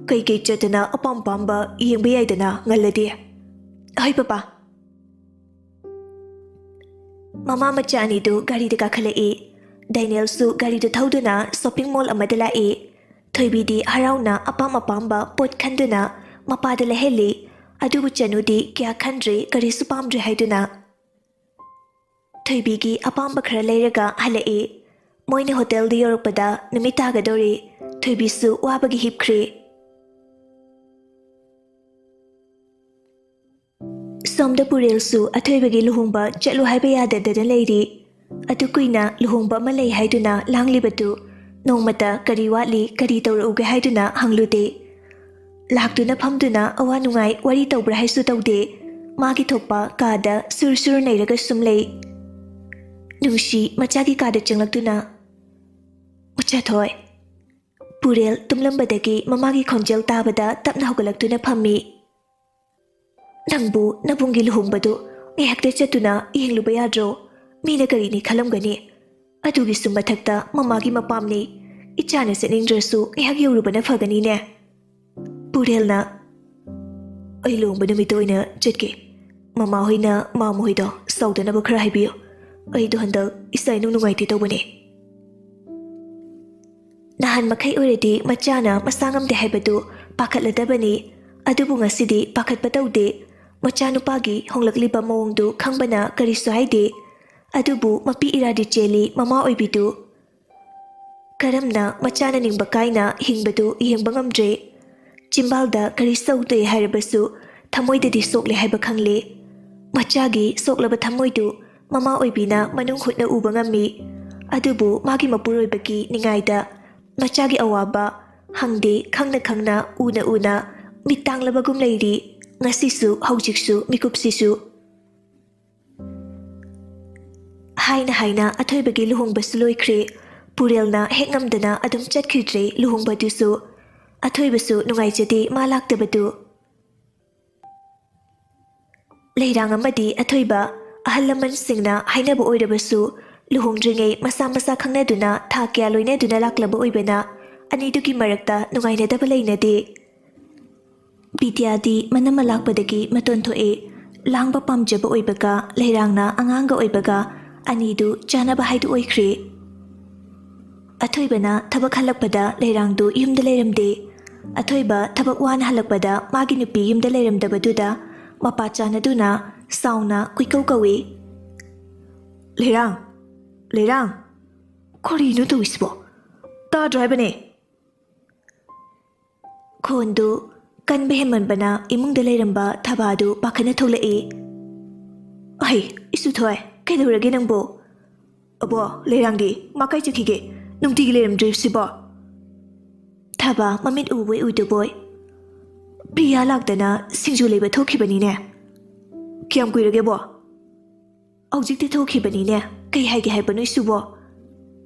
ꯀꯩꯀꯩ ꯆꯠꯇꯅ ꯑꯄꯥꯝ ꯑꯄꯥꯝꯕ ꯌꯦꯡꯕ ꯌꯥꯏꯗꯅ ꯉꯜꯂꯗꯤ꯫ ꯍꯣꯏ ꯄꯄꯥ꯫ ꯃꯃꯥ ꯃꯆꯥ ꯑꯅꯤꯗꯨ ꯒꯥꯔꯤꯗ ꯀꯥꯈꯠꯂꯛꯏ꯫ ꯗꯦꯅꯤꯌꯦꯜꯁꯨ ꯒꯥꯔꯤꯗꯨ ꯊꯧꯗꯨꯅ ꯁꯣꯄꯤꯡ ꯃꯣꯜ ꯑꯃꯗ ꯂꯥꯛꯏ꯫ ꯊꯣꯏꯕꯤꯗꯤ ꯍꯔꯥꯎꯅ ꯑꯄꯥꯝ ꯑꯄꯥꯝꯕ ꯄꯣꯠ ꯈꯟꯗꯨꯅ ꯃꯄꯥꯗ ꯂꯩꯍꯜꯂꯤ꯫ ꯑꯗꯨꯕꯨ ꯆꯅꯨꯗꯤ ꯀꯌꯥ ꯈꯟꯗ꯭ꯔꯦ, ꯀꯔꯤꯁꯨ ꯄꯥꯝꯗ꯭ꯔꯦ ꯍꯥꯏꯗꯨꯅ꯫ ꯊꯣꯏꯕꯤꯒꯤ ꯑꯄꯥꯝꯕ ꯈꯔ ꯂꯩꯔꯒ ꯍꯜꯂꯛꯏ꯫ ꯃꯣꯏꯅ ꯍꯣꯇꯦꯜꯗ ꯌꯧꯔꯛꯄꯗ ꯅꯨꯃꯤꯠ ꯇꯥꯒꯗꯧꯔꯦ꯫ ꯊꯣꯏꯕꯤꯁꯨ ꯋꯥꯕꯒꯤ ꯍꯤꯞꯈ꯭ꯔꯦ꯫ ꯁꯣꯝꯗ ꯄꯨꯔꯦꯜꯁꯨ ꯑꯊꯣꯏꯕꯒꯤ ꯂꯨꯍꯣꯡꯕ ꯆꯠꯂꯨ ꯍꯥꯏꯕ ꯌꯥꯗꯗꯅ ꯂꯩꯔꯤ꯫ ꯑꯗꯨ ꯀꯨꯏꯅ ꯂꯨꯍꯣꯡꯕ ꯑꯃ ꯂꯩ ꯍꯥꯏꯗꯨꯅ ꯂꯥꯡꯂꯤꯕꯗꯨ ꯅꯣꯡꯃꯇ ꯀꯔꯤ ꯋꯥꯠꯂꯤ, ꯀꯔꯤ ꯇꯧꯔꯛꯎꯒꯦ ꯍꯥꯏꯗꯨꯅ ꯍꯪꯂꯨꯗꯦ꯫ ꯂꯥꯛꯇꯨꯅ ꯐꯝꯗꯨꯅ ꯑꯋꯥ ꯅꯨꯡꯉꯥꯏ ꯋꯥꯔꯤ ꯇꯧꯕ꯭ꯔꯥ ꯍꯥꯏꯁꯨ ꯇꯧꯗꯦ꯫ ꯃꯥꯒꯤ ꯊꯣꯛꯄ ꯀꯥꯗ ꯁꯨꯔ ꯁꯨꯔ ꯅꯩꯔꯒ ꯁꯨꯝ ꯂꯩ꯫ ꯅꯨꯡꯁꯤ ꯃꯆꯥꯒꯤ ꯀꯥꯗ ꯆꯪꯂꯛꯇꯨꯅ, "ꯃꯆꯥꯊꯣꯏ꯫" ꯄꯨꯔꯦꯜ ꯇꯨꯝꯂꯝꯕꯗꯒꯤ ꯃꯃꯥꯒꯤ ꯈꯣꯟꯖꯦꯜ ꯇꯥꯕꯗ ꯇꯞꯅ ꯍꯧꯒꯠꯂꯛꯇꯨꯅ ꯐꯝꯃꯤ꯫ "ꯅꯪꯕꯨ ꯅꯕꯨꯡꯒꯤ ꯂꯨꯍꯣꯡꯕꯗꯨ ꯉꯥꯏꯍꯥꯛꯇ ꯆꯠꯇꯨꯅ ꯌꯦꯡꯂꯨꯕ ꯌꯥꯗ꯭ꯔꯣ? ꯃꯤꯅ ꯀꯔꯤꯅꯤ ꯈꯜꯂꯝꯒꯅꯤ? ꯑꯗꯨꯒꯤꯁꯨ ꯃꯊꯛꯇ ꯃꯃꯥꯒꯤ ꯃꯄꯥꯝꯅꯤ꯫ ꯏꯆꯥꯅ ꯆꯠꯅꯤꯡꯗ꯭ꯔꯁꯨ ꯉꯥꯏꯍꯥꯛ ꯌꯧꯔꯨꯕꯅ ꯐꯒꯅꯤꯅꯦ꯫" ꯄꯨꯔꯦꯜꯅ, "ꯑꯩ ꯂꯨꯍꯣꯡꯕ ꯅꯨꯃꯤꯠꯇ ꯑꯣꯏꯅ ꯆꯠꯀꯦ꯫ ꯃꯃꯥ ꯍꯣꯏꯅ ꯃꯥꯝꯃ ꯍꯣꯏꯗꯣ ꯁꯥꯎꯗꯅꯕ ꯈꯔ ꯍꯥꯏꯕꯤꯌꯨ꯫ ꯑꯩꯗꯣ ꯍꯟꯗꯛ ꯏꯁꯥ ꯏꯅꯨꯡ ꯅꯨꯡꯉꯥꯏꯇꯦ ꯇꯧꯕꯅꯦ꯫" ꯅꯍꯥꯟ ꯃꯈꯩ ꯑꯣꯏꯔꯗꯤ ꯃꯆꯥꯅ ꯃꯁꯥ ꯉꯝꯗꯦ ꯍꯥꯏꯕꯗꯨ ꯄꯥꯈꯠꯂꯗꯕꯅꯤ꯫ ꯑꯗꯨꯕꯨ ꯉꯁꯤꯗꯤ ꯄꯥꯈꯠꯄ ꯇꯧꯗꯦ꯫ ꯃꯆꯥꯅꯨꯄꯥꯒꯤ ꯍꯣꯡꯂꯛꯂꯤꯕ ꯃꯑꯣꯡꯗꯨ ꯈꯪꯕꯅ ꯀꯔꯤꯁꯨ ꯍꯥꯏꯗꯦ꯫ ꯑꯗꯨꯕꯨ ꯃꯄꯤ ꯏꯔꯥꯗꯤ ꯆꯦꯜꯂꯤ ꯃꯃꯥ ꯑꯣꯏꯕꯤꯗꯨ꯫ ꯀꯔꯝꯅ ꯃꯆꯥꯅ ꯅꯤꯡꯕ ꯀꯥꯏꯅ ꯍꯤꯡꯕꯗꯨ ꯌꯦꯡꯕ ꯉꯝꯗ꯭ꯔꯦ꯫ ꯆꯤꯝꯕꯥꯜꯗ ꯀꯔꯤ ꯁꯧꯗꯦ ꯍꯥꯏꯔꯕꯁꯨ ꯊꯃꯣꯏꯗꯗꯤ ꯁꯣꯛꯂꯦ ꯍꯥꯏꯕ ꯈꯪꯂꯦ꯫ ꯃꯆꯥꯒꯤ ꯁꯣꯛꯂꯕ ꯊꯃꯣꯏꯗꯨ ꯃꯃꯥ ꯑꯣꯏꯕꯤꯅ ꯃꯅꯨꯡ ꯍꯨꯠꯅ ꯎꯕ ꯉꯝꯃꯤ꯫ ꯑꯗꯨꯕꯨ ꯃꯥꯒꯤ ꯃꯄꯨꯔꯣꯏꯕꯒꯤ ꯅꯤꯡꯉꯥꯏꯗ ꯃꯆꯥꯒꯤ ꯑꯋꯥꯕ ꯍꯪꯗꯦ, ꯈꯪꯅ ꯈꯪꯅ, ꯎꯅ ꯎꯅ ꯃꯤꯠ ꯇꯥꯡꯂꯕꯒꯨꯝ ꯂꯩꯔꯤ꯫ ꯉꯁꯤꯁꯨ, ꯍꯧꯖꯤꯛꯁꯨ, ꯃꯤꯀꯨꯞꯁꯤꯁꯨ꯫ ꯍꯥꯏꯅ ꯍꯥꯏꯅ ꯑꯊꯣꯏꯕꯒꯤ ꯂꯨꯍꯣꯡꯕꯁꯨ ꯂꯣꯏꯈ꯭ꯔꯦ꯫ ꯄꯨꯔꯦꯜꯅ ꯍꯦꯛ ꯉꯝꯗꯅ ꯑꯗꯨꯝ ꯆꯠꯈꯤꯗ꯭ꯔꯦ ꯂꯨꯍꯣꯡꯕꯗꯨꯁꯨ꯫ ꯑꯊꯣꯏꯕꯁꯨ ꯅꯨꯡꯉꯥꯏꯖꯗꯦ ꯃꯥ ꯂꯥꯛꯇꯕꯗꯨ꯫ ꯂꯩꯔꯥꯡ ꯑꯃꯗꯤ ꯑꯊꯣꯏꯕ ꯑꯍꯜ ꯂꯃꯟꯁꯤꯡꯅ ꯍꯥꯏꯅꯕ ꯑꯣꯏꯔꯕꯁꯨ, ꯂꯨꯍꯣꯡꯗ꯭ꯔꯤꯉꯩ ꯃꯁꯥ ꯃꯁꯥ ꯈꯪꯅꯗꯨꯅ ꯊꯥ ꯀꯌꯥ ꯂꯣꯏꯅꯗꯨꯅ ꯂꯥꯛꯂꯕ ꯑꯣꯏꯕꯅ, ꯑꯅꯤꯗꯨꯒꯤ ꯃꯔꯛꯇ ꯅꯨꯡꯉꯥꯏꯅꯗꯕ ꯂꯩꯅꯗꯦ꯫ ꯕꯤꯗ꯭ꯌꯥꯗꯤ ꯃꯅꯝꯃ ꯂꯥꯛꯄꯗꯒꯤ ꯃꯇꯣꯟ ꯊꯣꯛꯑꯦ꯫ ꯂꯥꯡꯕ ꯄꯥꯝꯖꯕ ꯑꯣꯏꯕꯒ ꯂꯩꯔꯥꯡꯅ ꯑꯉꯥꯡꯒ ꯑꯣꯏꯕꯒ ꯑꯅꯤꯗꯨ ꯆꯥꯟꯅꯕ ꯍꯥꯏꯗꯨ ꯑꯣꯏꯈ꯭ꯔꯦ꯫ ꯑꯊꯣꯏꯕꯅ ꯊꯕꯛ ꯍꯜꯂꯛꯄꯗ ꯂꯩꯔꯥꯡꯗꯨ ꯌꯨꯝꯗ ꯂꯩꯔꯝꯗꯦ꯫ ꯑꯊꯣꯏꯕ ꯊꯕꯛ ꯋꯥꯅ ꯍꯜꯂꯛꯄꯗ ꯃꯥꯒꯤ ꯅꯨꯄꯤ ꯌꯨꯝꯗ ꯂꯩꯔꯝꯗꯕꯗꯨꯗ ꯃꯄꯥ ꯆꯥꯟꯅꯗꯨꯅ ꯁꯥꯎꯅ ꯀꯣꯏꯀꯧ ꯀꯧꯏ꯫ "ꯂꯩꯔꯥꯡ, ꯂꯩꯔꯥꯡ, ꯀꯔꯤꯅꯣ ꯇꯧꯔꯤꯁꯤꯕꯣ? ꯇꯥꯗ꯭ꯔꯣ ꯍꯥꯏꯕꯅꯦ?" ꯈꯣꯟꯗꯨ ꯀꯟꯕ ꯍꯦꯟꯃꯟꯕꯅ ꯏꯃꯨꯡꯗ ꯂꯩꯔꯝꯕ ꯊꯕꯥꯗꯨ ꯄꯥꯈꯠꯅ ꯊꯣꯛꯂꯛꯏ꯫ "ꯑꯍꯩ, ꯏꯁꯨꯊꯣꯏ, ꯀꯩꯗꯧꯔꯒꯦ ꯅꯪꯕꯨ?" "ꯑꯕꯣ, ꯂꯩꯔꯥꯡꯗꯤ ꯃꯥ ꯀꯥꯏ ꯆꯠꯈꯤꯒꯦ? ꯅꯨꯡꯇꯤꯒꯤ ꯂꯩꯔꯝꯗ꯭ꯔꯤꯕꯁꯤꯕꯣ?" ꯊꯕꯥ ꯃꯃꯤꯠ ꯎꯕꯣꯏ ꯎꯗꯕꯣꯏ, "ꯄ꯭ꯔꯤꯌꯥ ꯂꯥꯛꯇꯅ ꯁꯤꯡꯖꯨ ꯂꯩꯕ ꯊꯣꯛꯈꯤꯕꯅꯤꯅꯦ꯫ ꯀꯌꯥꯝ ꯀꯨꯏꯔꯒꯦꯕꯣ?" "ꯍꯧꯖꯤꯛꯇꯤ ꯊꯣꯛꯈꯤꯕꯅꯤꯅꯦ꯫ ꯀꯩ ꯍꯥꯏꯒꯦ ꯍꯥꯏꯕꯅꯣ ꯏꯁꯨꯕꯣ?"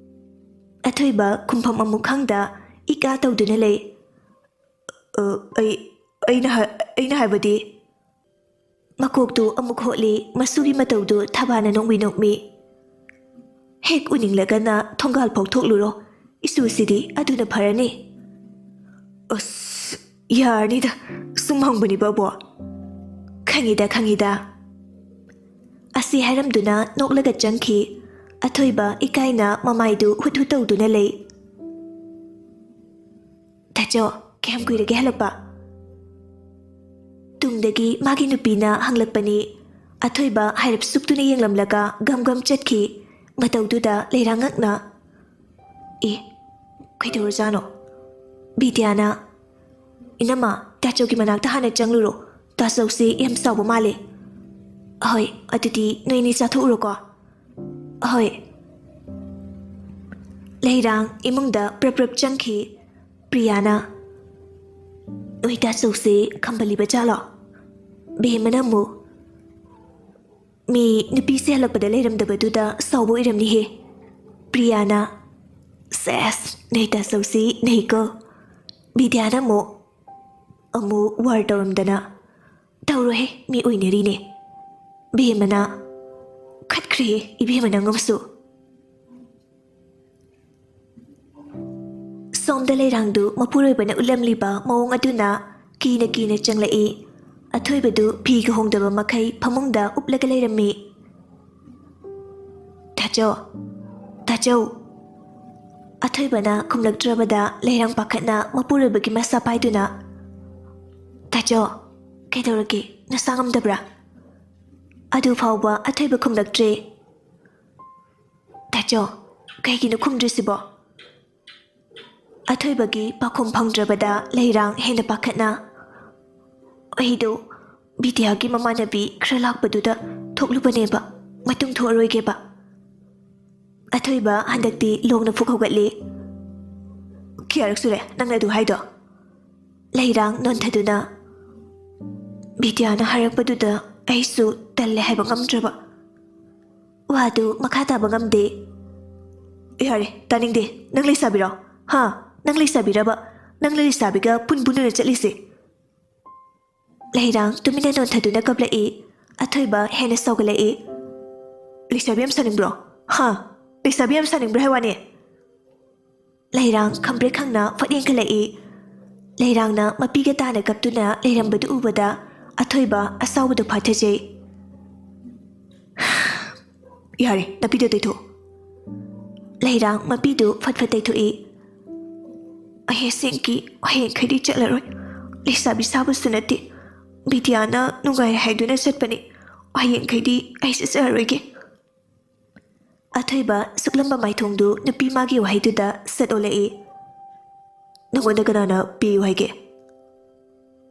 ꯑꯊꯣꯏꯕ ꯈꯨꯝꯐꯝ ꯑꯃꯨꯛ ꯈꯪꯗ ꯏꯀꯥ ꯇꯧꯗꯨꯅ ꯂꯩ꯫ "ꯑ, ꯑꯩ, ꯑꯩꯅ ꯍꯥꯏ-, ꯑꯩꯅ ꯍꯥꯏꯕꯗꯤ?" ꯃꯀꯣꯛꯇꯨ ꯑꯃꯨꯛ ꯍꯣꯠꯂꯤ, ꯃꯁꯨꯒꯤ ꯃꯇꯧꯗꯨ ꯊꯕꯥꯅ ꯅꯣꯛꯃꯤ ꯅꯣꯛꯃꯤ꯫ "ꯍꯦꯛ ꯎꯅꯤꯡꯂꯒꯅ ꯊꯣꯡꯒꯥꯜ ꯐꯥꯎ ꯊꯣꯛꯂꯨꯔꯣ, ꯏꯁꯨꯁꯤꯗꯤ ꯑꯗꯨꯅ ꯐꯔꯅꯤ꯫" "ꯑꯁ, ꯌꯥꯔꯅꯤꯗ, ꯁꯨꯝ ꯍꯪꯕꯅꯤꯕ, ꯑꯕꯣ꯫ ꯈꯪꯉꯤꯗ, ꯈꯪꯉꯤꯗ꯫" ꯑꯁꯤ ꯍꯥꯏꯔꯝꯗꯨꯅ ꯅꯣꯛꯂꯒ ꯆꯪꯈꯤ꯫ ꯑꯊꯣꯏꯕ ꯏꯀꯥꯏꯅ ꯃꯃꯥꯏꯗꯨ ꯍꯨꯠ ꯍꯨꯠ ꯇꯧꯗꯨꯅ ꯂꯩ꯫ "ꯇꯥꯆꯧ, ꯀꯌꯥꯝ ꯀꯨꯏꯔꯒꯦ ꯍꯜꯂꯛꯄ?" ꯇꯨꯡꯗꯒꯤ ꯃꯥꯒꯤ ꯅꯨꯄꯤꯅ ꯍꯪꯂꯛꯄꯅꯤ꯫ ꯑꯊꯣꯏꯕ ꯍꯥꯏꯔꯞ ꯁꯨꯛꯇꯨꯅ ꯌꯦꯡꯂꯝꯂꯒ ꯒꯝ ꯒꯝ ꯆꯠꯈꯤ꯫ ꯃꯇꯧꯗꯨꯗ ꯂꯩꯔꯥꯡꯉꯛꯅ, "ꯑꯦ, ꯀꯩꯗꯧꯔꯖꯥꯠꯅꯣ?" ꯕꯤꯗ꯭ꯌꯥꯅ, "ꯏꯅꯝꯃ, ꯇꯥꯆꯧꯒꯤ ꯃꯅꯥꯛꯇ ꯍꯥꯟꯅ ꯆꯪꯂꯨꯔꯣ꯫ ꯇꯥꯆꯧꯁꯤ ꯌꯥꯝ ꯁꯥꯎꯕ ꯃꯥꯜꯂꯦ꯫" "ꯍꯣꯏ, ꯑꯗꯨꯗꯤ ꯅꯣꯏꯅꯤ ꯆꯥꯊꯣꯛꯎꯔꯣꯀꯣ꯫" "ꯍꯣꯏ꯫" ꯂꯩꯔꯥꯡ ꯏꯃꯨꯡꯗ ꯄ꯭ꯔꯞ ꯄ꯭ꯔꯞ ꯆꯪꯈꯤ꯫ ꯄ꯭ꯔꯤꯌꯥꯅ, "ꯅꯣꯏ ꯇꯥꯆꯧꯁꯤ ꯈꯝꯕꯜꯂꯤꯕ ꯖꯥꯠꯂꯣ?" ꯕꯦꯝꯃꯅ ꯑꯃꯨꯛ, "ꯃꯤ ꯅꯨꯄꯤꯁꯦ ꯍꯜꯂꯛꯄꯗ ꯂꯩꯔꯝꯗꯕꯗꯨꯗ ꯁꯥꯎꯕ ꯑꯣꯏꯔꯝꯅꯤꯍꯦ꯫" ꯄ꯭ꯔꯤꯌꯥꯅ, "ꯁꯦꯁ, ꯅꯣꯏ ꯇꯥꯆꯧꯁꯤ ꯅꯩꯀꯣ꯫" ꯕꯤꯗ꯭ꯌꯥꯅ ꯑꯃꯨꯛ, ꯑꯃꯨꯛ ꯋꯥꯔ ꯇꯧꯔꯝꯗꯅ, "ꯇꯧꯔꯣꯏꯍꯦ, ꯃꯤ ꯑꯣꯏꯅꯔꯤꯅꯦ꯫" ꯕꯦꯝꯃꯅ, "ꯈꯠꯈ꯭ꯔꯦꯍꯦ ꯏꯕꯦꯝꯃ ꯅꯪ ꯑꯃꯁꯨ꯫" ꯁꯣꯝ ꯗ ꯂꯩꯔꯥꯡꯗꯨ ꯃꯄꯨꯔꯣꯏꯕꯅ ꯎꯠꯂꯝꯂꯤꯕ ꯃꯑꯣꯡ ꯑꯗꯨꯅ ꯀꯤꯅ ꯀꯤꯅ ꯆꯪꯂꯛꯏ꯫ ꯑꯊꯣꯏꯕꯗꯨ ꯐꯤꯒ ꯍꯣꯡꯗꯕ ꯃꯈꯩ ꯐꯃꯨꯡꯗ ꯎꯞꯂꯒ ꯂꯩꯔꯝꯃꯤ꯫ "ꯇꯥꯆꯧ, ꯇꯥꯆꯧ!" ꯑꯊꯣꯏꯕꯅ ꯈꯨꯝꯂꯛꯇ꯭ꯔꯕꯗ ꯂꯩꯔꯥꯡ ꯄꯥꯈꯠꯅ ꯃꯄꯨꯔꯣꯏꯕꯒꯤ ꯃꯁꯥ ꯄꯥꯏꯗꯨꯅ, "ꯇꯥꯆꯧ, ꯀꯩꯗꯧꯔꯒꯦ? ꯅꯁꯥ ꯉꯝꯗꯕ꯭ꯔꯥ?" ꯑꯗꯨ ꯐꯥꯎꯕ ꯑꯊꯣꯏꯕ ꯈꯨꯝꯂꯛꯇ꯭ꯔꯦ꯫ "ꯇꯥꯆꯧ, ꯀꯩꯒꯤꯅꯣ ꯈꯨꯝꯗ꯭ꯔꯤꯁꯤꯕꯣ?" ꯑꯊꯣꯏꯕꯒꯤ ꯄꯥꯎꯈꯨꯝ ꯐꯪꯗ꯭ꯔꯕꯗ ꯂꯩꯔꯥꯡ ꯍꯦꯟꯅ ꯄꯥꯈꯠꯅ, "ꯑꯩꯗꯣ ꯕꯤꯗ꯭ꯌꯥꯒꯤ ꯃꯃꯥꯟꯅꯕꯤ ꯈꯔ ꯂꯥꯛꯄꯗꯨꯗ ꯊꯣꯛꯂꯨꯕꯅꯦꯕ, ꯃꯇꯨꯡ ꯊꯣꯛꯑꯔꯣꯏꯒꯦꯕ"꯫ ꯑꯊꯣꯏꯕ ꯍꯟꯗꯛꯇꯤ ꯂꯣꯡꯅ ꯐꯨꯛ ꯍꯧꯒꯠꯂꯤ꯫ "ꯀꯌꯥꯔꯛ ꯁꯨꯔꯦ ꯅꯪꯅ ꯑꯗꯨ ꯍꯥꯏꯗꯣ?" ꯂꯩꯔꯥꯡ ꯅꯣꯟꯊꯗꯨꯅ, "ꯕꯤꯗ꯭ꯌꯥꯅ ꯍꯥꯏꯔꯛꯄꯗꯨꯗ ꯑꯩꯁꯨ ꯇꯜꯂꯦ ꯍꯥꯏꯕ ꯉꯝꯗ꯭ꯔꯕ, ꯋꯥꯗꯨ ꯃꯈꯥ ꯇꯥꯕ ꯉꯝꯗꯦ"꯫ "ꯌꯥꯔꯦ, ꯇꯥꯅꯤꯡꯗꯦ꯫ ꯅꯪ ꯂꯩꯁꯥꯕꯤꯔꯣ? ꯍꯥ? ꯅꯪ ꯂꯩꯁꯥꯕꯤꯔꯕ? ꯅꯪ ꯂꯩꯁꯥꯕꯤꯒ ꯄꯨꯟ ꯄꯨꯟꯗꯨꯅ ꯆꯠꯂꯤꯁꯦ?" ꯂꯩꯔꯥꯡ ꯇꯨꯃꯤꯟꯅ ꯅꯣꯟꯊꯗꯨꯅ ꯀꯞꯂꯛꯏ꯫ ꯑꯊꯣꯏꯕ ꯍꯦꯟꯅ ꯁꯥꯎꯒꯠꯂꯛꯏ꯫ "ꯂꯩꯁꯥꯕꯤ ꯌꯥꯝ ꯁꯥꯅꯤꯡꯕ꯭ꯔꯣ? ꯍꯥ? ꯂꯩꯁꯥꯕꯤ ꯌꯥꯝ ꯁꯥꯅꯤꯡꯕ꯭ꯔꯣ ꯍꯥꯏ ꯋꯥꯅꯤ?" ꯂꯩꯔꯥꯡ ꯈꯝꯕ꯭ꯔꯦꯛ ꯈꯪꯅ ꯐꯠ ꯌꯦꯡꯈꯠꯂꯛꯏ꯫ ꯂꯩꯔꯥꯡꯅ ꯃꯄꯤꯒ ꯇꯥꯅ ꯀꯞꯇꯨꯅ ꯂꯩꯔꯝꯕꯗꯨ ꯎꯕꯗ ꯑꯊꯣꯏꯕ ꯑꯁꯥꯎꯕꯗꯨ ꯐꯥꯊꯖꯩ꯫ "ꯌꯥꯔꯦ, ꯅꯄꯤꯗꯣ ꯇꯩꯊꯣꯛ"꯫ ꯂꯩꯔꯥꯡ ꯃꯄꯤꯗꯨ ꯐꯠ ꯐꯠ ꯇꯩꯊꯣꯛꯏ꯫ "ꯑꯩ ꯑꯁꯦꯡꯀꯤ ꯍꯌꯦꯡꯈꯩꯗꯤ ꯆꯠꯂꯔꯣꯏ꯫ ꯂꯩꯁꯥꯕꯤ ꯁꯥꯕꯁꯨ ꯅꯠꯇꯦ꯫ ꯕꯤꯗ꯭ꯌꯥꯅ ꯅꯨꯡꯉꯥꯏꯔꯦ ꯍꯥꯏꯗꯨꯅ ꯆꯠꯄꯅꯤ꯫ ꯍꯌꯦꯡꯈꯩꯗꯤ ꯑꯩ ꯆꯠꯆꯔꯔꯣꯏꯒꯦ"꯫ ꯑꯊꯣꯏꯕ ꯁꯨꯛꯂꯝꯕ ꯃꯥꯏꯊꯣꯡꯗꯨ ꯅꯨꯄꯤ ꯃꯥꯒꯤ ꯋꯥꯍꯩꯗꯨꯗ ꯁꯠ ꯑꯣꯜꯂꯛꯏ꯫ "ꯅꯉꯣꯟꯗ ꯀꯅꯥꯅ ꯄꯤꯌꯨ ꯍꯥꯏꯒꯦ?"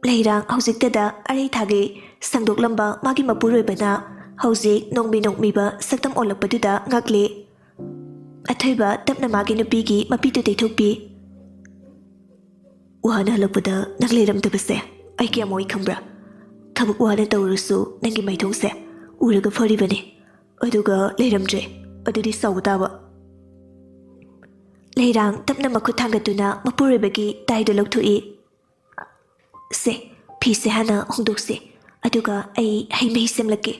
ꯂꯩꯔꯥꯡ ꯍꯧꯖꯤꯛꯇꯗ ꯑꯔꯩ ꯊꯥꯒꯩ ꯁꯪꯗꯣꯛꯂꯝꯕ ꯃꯥꯒꯤ ꯃꯄꯨꯔꯣꯏꯕꯅ ꯍꯧꯖꯤꯛ ꯅꯣꯡꯃꯤ ꯅꯣꯡꯃꯤꯕ ꯁꯛꯇꯝ ꯑꯣꯜꯂꯛꯄꯗꯨꯗ ꯉꯛꯂꯦ꯫ ꯑꯊꯣꯏꯕ ꯇꯞꯅ ꯃꯥꯒꯤ ꯅꯨꯄꯤꯒꯤ ꯃꯄꯤꯗꯨ ꯇꯩꯊꯣꯛꯄꯤ꯫ "ꯋꯥꯅ ꯍꯜꯂꯛꯄꯗ ꯅꯪ ꯂꯩꯔꯝꯗꯕꯁꯦ ꯑꯩ ꯀꯌꯥꯝ ꯋꯥꯏ ꯈꯪꯕ꯭ꯔꯥ? ꯊꯕꯛ ꯋꯥꯅ ꯇꯧꯔꯁꯨ ꯅꯪꯒꯤ ꯃꯥꯏꯊꯣꯡꯁꯦ ꯎꯔꯒ ꯐꯔꯤꯕꯅꯤ꯫ ꯑꯗꯨꯒ ꯂꯩꯔꯝꯗ꯭ꯔꯦ꯫ ꯑꯗꯨꯗꯤ ꯁꯥꯎꯕ ꯇꯥꯕ"꯫ ꯂꯩꯔꯥꯡ ꯇꯞꯅ ꯃꯈꯨꯠ ꯊꯥꯡꯒꯠꯇꯨꯅ ꯃꯄꯨꯔꯣꯏꯕꯒꯤ ꯇꯥꯏꯗꯨ ꯂꯧꯊꯣꯛꯏ꯫ "ꯁꯦ, ꯐꯤꯁꯦ ꯍꯥꯟꯅ ꯍꯣꯡꯗꯣꯛꯁꯦ, ꯑꯗꯨꯒ ꯑꯩ ꯍꯩ ꯃꯍꯤ ꯁꯦꯝꯂꯛꯀꯦ"꯫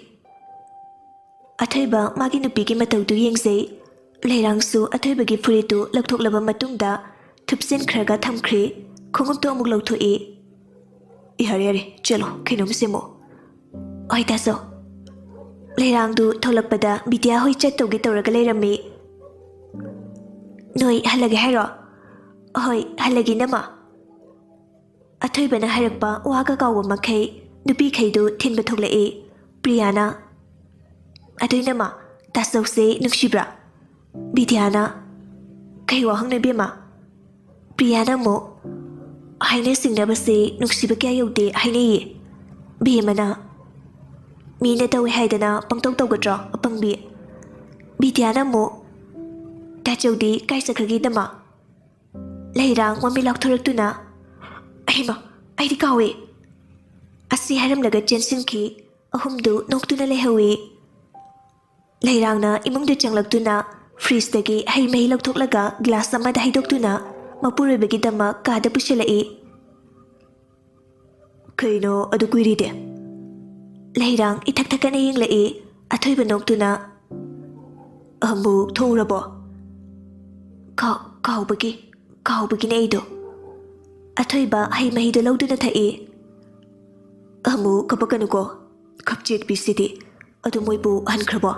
ꯑꯊꯣꯏꯕ ꯃꯥꯒꯤ ꯅꯨꯄꯤꯒꯤ ꯃꯇꯧꯗꯨ ꯌꯦꯡꯖꯩ꯫ ꯂꯩꯔꯥꯡꯁꯨ ꯑꯊꯣꯏꯕꯒꯤ ꯐꯨꯔꯤꯠꯇꯨ ꯂꯧꯊꯣꯛꯂꯕ ꯃꯇꯨꯡꯗ ꯊꯨꯞꯆꯤꯟꯈ꯭ꯔꯒ ꯊꯝꯈ꯭ꯔꯦ꯫ ꯈꯣꯡꯎꯞꯇꯣ ꯑꯃꯨꯛ ꯂꯧꯊꯣꯛꯏ꯫ "ꯌꯥꯔꯦ, ꯌꯥꯔꯦ, ꯆꯠꯂꯣ, ꯀꯩꯅꯣꯝ ꯁꯦꯝꯃꯣ꯫" "ꯍꯣꯏ ꯇꯥꯆꯧ꯫" ꯂꯩꯔꯥꯡꯗꯨ ꯊꯣꯛꯂꯛꯄꯗ ꯕꯤꯗ꯭ꯌꯥ ꯍꯣꯏ ꯆꯠꯇꯧꯒꯦ ꯇꯧꯔꯒ ꯂꯩꯔꯝꯃꯤ꯫ "ꯅꯣꯏ ꯍꯜꯂꯒꯦ ꯍꯥꯏꯔꯣ?" "ꯍꯣꯏ, ꯍꯜꯂꯒꯦ ꯏꯅꯝꯃ꯫" ꯑꯊꯣꯏꯕꯅ ꯍꯥꯏꯔꯛꯄ ꯋꯥꯒ ꯀꯥꯎꯕ ꯃꯈꯩ ꯅꯨꯄꯤꯈꯩꯗꯨ ꯊꯤꯟꯕ ꯊꯣꯛꯂꯛꯏ꯫ ꯄ꯭ꯔꯤꯌꯥꯅ, "ꯑꯗꯨ ꯏꯅꯝꯃ, ꯇꯥꯆꯧꯁꯦ ꯅꯨꯡꯁꯤꯕ꯭ꯔꯥ?" ꯕꯤꯗ꯭ꯌꯥꯅ, "ꯀꯩ ꯋꯥꯍꯪꯅꯣ ꯏꯕꯦꯝꯃ?" ꯄ꯭ꯔꯤꯌꯥꯅ ꯑꯃꯨꯛ, "ꯍꯥꯏꯅ ꯁꯤꯡꯅꯕꯁꯦ ꯅꯨꯡꯁꯤꯕ ꯀꯌꯥ ꯌꯧꯗꯦ ꯍꯥꯏꯅꯩꯌꯦ꯫" ꯕꯦꯝꯃꯅ, "ꯃꯤꯅ ꯇꯧꯏ ꯍꯥꯏꯗꯅ ꯄꯪꯇꯧ ꯇꯧꯒꯗ꯭ꯔꯣ, ꯑꯄꯪꯕꯤ?" ꯕꯤꯗ꯭ꯌꯥꯅ ꯑꯃꯨꯛ, "ꯇꯥꯆꯧꯗꯤ ꯀꯥꯏ ꯆꯠꯈ꯭ꯔꯒꯦ ꯏꯅꯝꯃ?" ꯂꯩꯔꯥꯡ ꯃꯃꯤꯠ ꯂꯥꯎꯊꯣꯔꯛꯇꯨꯅ, "ꯑꯍꯩꯃ, ꯑꯩꯗꯤ ꯀꯥꯎꯏ꯫" ꯑꯁꯤ ꯍꯥꯏꯔꯝꯂꯒ ꯆꯦꯟꯁꯤꯟꯈꯤ꯫ ꯑꯍꯨꯝꯗꯨ ꯅꯣꯛꯇꯨꯅ ꯂꯩꯍꯧꯏ꯫ ꯂꯩꯔꯥꯡꯅ ꯏꯃꯨꯡꯗ ꯆꯪꯂꯛꯇꯨꯅ ꯐ꯭ꯔꯤꯖꯇꯒꯤ ꯍꯩ ꯃꯍꯤ ꯂꯧꯊꯣꯛꯂꯒ ꯒ꯭ꯂꯥꯁ ꯑꯃꯗ ꯍꯩꯗꯣꯛꯇꯨꯅ ꯃꯄꯨꯔꯣꯏꯕꯒꯤꯗꯃꯛ ꯀꯥꯗ ꯄꯨꯁꯤꯜꯂꯛꯏ꯫ "ꯀꯩꯅꯣ ꯑꯗꯨ ꯀꯨꯏꯔꯤꯗꯤ?" ꯂꯩꯔꯥꯡ ꯏꯊꯛ ꯊꯛꯀꯠꯅ ꯌꯦꯡꯂꯛꯏ꯫ ꯑꯊꯣꯏꯕ ꯅꯣꯛꯇꯨꯅ, "ꯑꯃꯨꯛ ꯊꯣꯛꯎꯔꯕꯣ?" "ꯀꯥꯎ-, ꯀꯥꯎꯕꯒꯤ, ꯀꯥꯎꯕꯒꯤꯅꯦ ꯑꯩꯗꯣ꯫" ꯑꯊꯣꯏꯕ ꯍꯩ ꯃꯍꯤꯗꯣ ꯂꯧꯗꯨꯅ ꯊꯛꯏ꯫ "ꯑꯃꯨꯛ ꯀꯞꯄꯛꯀꯅꯨꯀꯣ, ꯀꯞꯆꯦꯠꯄꯤꯁꯤꯗꯤ꯫ ꯑꯗꯨ ꯃꯣꯏꯕꯨ ꯍꯟꯈ꯭ꯔꯕꯣ?"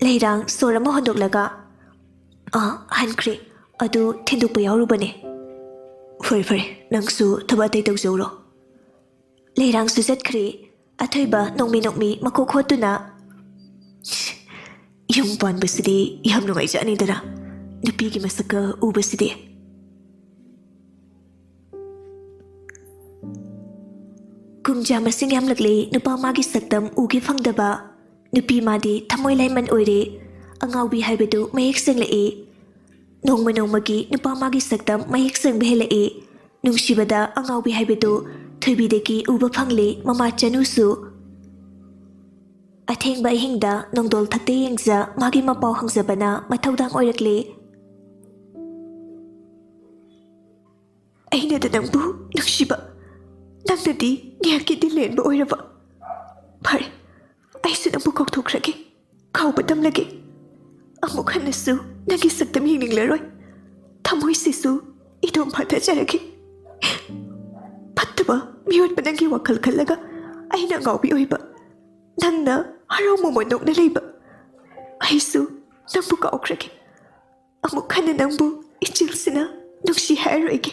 ꯂꯩꯔꯥꯡ ꯁꯣꯔ ꯑꯃ ꯍꯣꯟꯗꯣꯛꯂꯒ, "ꯑꯥ, ꯍꯟꯈ꯭ꯔꯦ꯫ ꯑꯗꯨ ꯊꯤꯟꯗꯣꯛꯄ ꯌꯥꯎꯔꯨꯕꯅꯦ꯫" "ꯐꯔꯦ, ꯐꯔꯦ, ꯅꯪꯁꯨ ꯊꯕꯛ ꯑꯇꯩ ꯇꯧꯖꯧꯔꯣ꯫" ꯂꯩꯔꯥꯡꯁꯨ ꯆꯠꯈ꯭ꯔꯦ꯫ ꯑꯊꯣꯏꯕ ꯅꯣꯡꯃꯤ ꯅꯣꯡꯃꯤ ꯃꯀꯣꯛ ꯈꯣꯠꯇꯨꯅ, "ꯌꯨꯝ ꯄꯥꯟꯕꯁꯤꯗꯤ ꯌꯥꯝ ꯅꯨꯡꯉꯥꯏꯖꯥꯠꯅꯤꯗꯅ, ꯅꯨꯄꯤꯒꯤ ꯃꯁꯛꯀ ꯎꯕꯁꯤꯗꯤ꯫" ꯀꯨꯝꯖꯥ ꯃꯁꯤꯡ ꯌꯥꯝꯂꯛꯂꯦ ꯅꯨꯄꯥ ꯃꯥꯒꯤ ꯁꯛꯇꯝ ꯎꯒꯦ ꯐꯪꯗꯕ꯫ ꯅꯨꯄꯤ ꯃꯥꯗꯤ ꯊꯃꯣꯏ ꯂꯥꯏꯃꯟ ꯑꯣꯏꯔꯦ꯫ ꯑꯉꯥꯎꯕꯤ ꯍꯥꯏꯕꯗꯨ ꯃꯌꯦꯛ ꯁꯦꯡꯂꯛꯏ꯫ ꯅꯣꯡꯃ ꯅꯣꯡꯃꯒꯤ ꯅꯨꯄꯥ ꯃꯥꯒꯤ ꯁꯛꯇꯝ ꯃꯌꯦꯛ ꯁꯦꯡꯕ ꯍꯦꯜꯂꯛꯏ꯫ ꯅꯨꯡꯁꯤꯕꯗ ꯑꯉꯥꯎꯕꯤ ꯍꯥꯏꯕꯗꯨ ꯊꯣꯏꯕꯤꯗꯒꯤ ꯎꯕ ꯐꯪꯂꯦ ꯃꯃꯥ ꯆꯅꯨꯁꯨ꯫ ꯑꯊꯦꯡꯕ ꯑꯍꯤꯡꯗ ꯅꯣꯡꯗꯣꯜ ꯊꯛꯇ ꯌꯦꯡꯖ ꯃꯥꯒꯤ ꯃꯄꯥꯎ ꯍꯪꯖꯕꯅ ꯃꯊꯧꯗꯥꯡ ꯑꯣꯏꯔꯛꯂꯦ꯫ "ꯑꯩꯅꯗ ꯅꯪꯕꯨ ꯅꯨꯡꯁꯤꯕ, ꯅꯪꯅꯗꯤ ꯉꯥꯏꯍꯥꯛꯀꯤ ꯗꯤꯜ ꯂꯦꯟꯕ ꯑꯣꯏꯔꯕ꯫ ꯐꯔꯦ, ꯑꯩꯁꯨ ꯅꯪꯕꯨ ꯀꯥꯎꯊꯣꯛꯈ꯭ꯔꯒꯦ, ꯀꯥꯎꯕ ꯇꯝꯂꯒꯦ꯫ ꯑꯃꯨꯛ ꯍꯟꯅꯁꯨ ꯅꯪꯒꯤ ꯁꯛꯇꯝ ꯌꯦꯡꯅꯤꯡꯂꯔꯣꯏ꯫ ꯊꯃꯣꯏꯁꯤꯁꯨ ꯏꯗꯣꯝ ꯐꯥꯊꯖꯔꯒꯦ꯫ ꯐꯠꯇꯕ ꯃꯤꯑꯣꯠꯄ ꯅꯪꯒꯤ ꯋꯥꯈꯜ ꯈꯜꯂꯒ ꯑꯩꯅ ꯑꯉꯥꯎꯕꯤ ꯑꯣꯏꯕ, ꯅꯪꯅ ꯍꯔꯥꯎ ꯃꯃꯣꯟ ꯅꯣꯛꯅ ꯂꯩꯕ꯫ ꯑꯩꯁꯨ ꯅꯪꯕꯨ ꯀꯥꯎꯈ꯭ꯔꯒꯦ꯫ ꯑꯃꯨꯛ ꯍꯟꯅ ꯅꯪꯕꯨ ꯏꯆꯤꯜꯁꯤꯅ ꯅꯨꯡꯁꯤ ꯍꯥꯏꯔꯣꯏꯒꯦ꯫